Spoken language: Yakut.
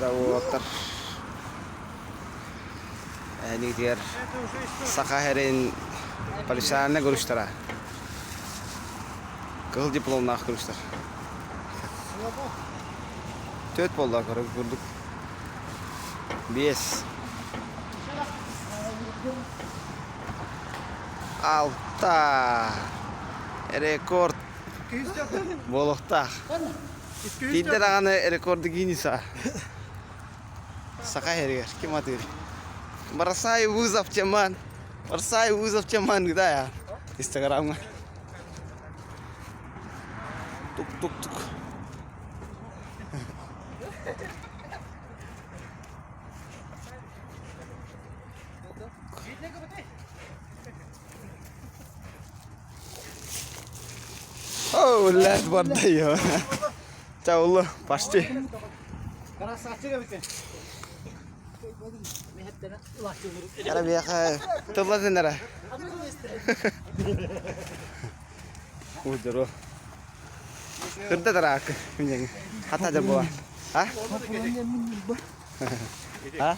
Уолаттар эһэнигитигэр Саха сирин профессиональнай грузчиктара. Кыһыл дипломнаах грузчиктар. Түөрт буолла курдук. Биэс. Алта. Рекорд буолуохтаах. Тиийдэ даҕаны рекорды Гиннеса. Саха сиригэр ким атыыр? Бросай вызов Чеман. Бросай вызов Чеман да я. Инстаграмҥа. Тук-тук-тук. О, блядь, барда ее. Чаулу, почти. Эрэ биэхэ тыллатын эрэ. Уйдуру. Кырда тараак минең. Хата да була. А? А?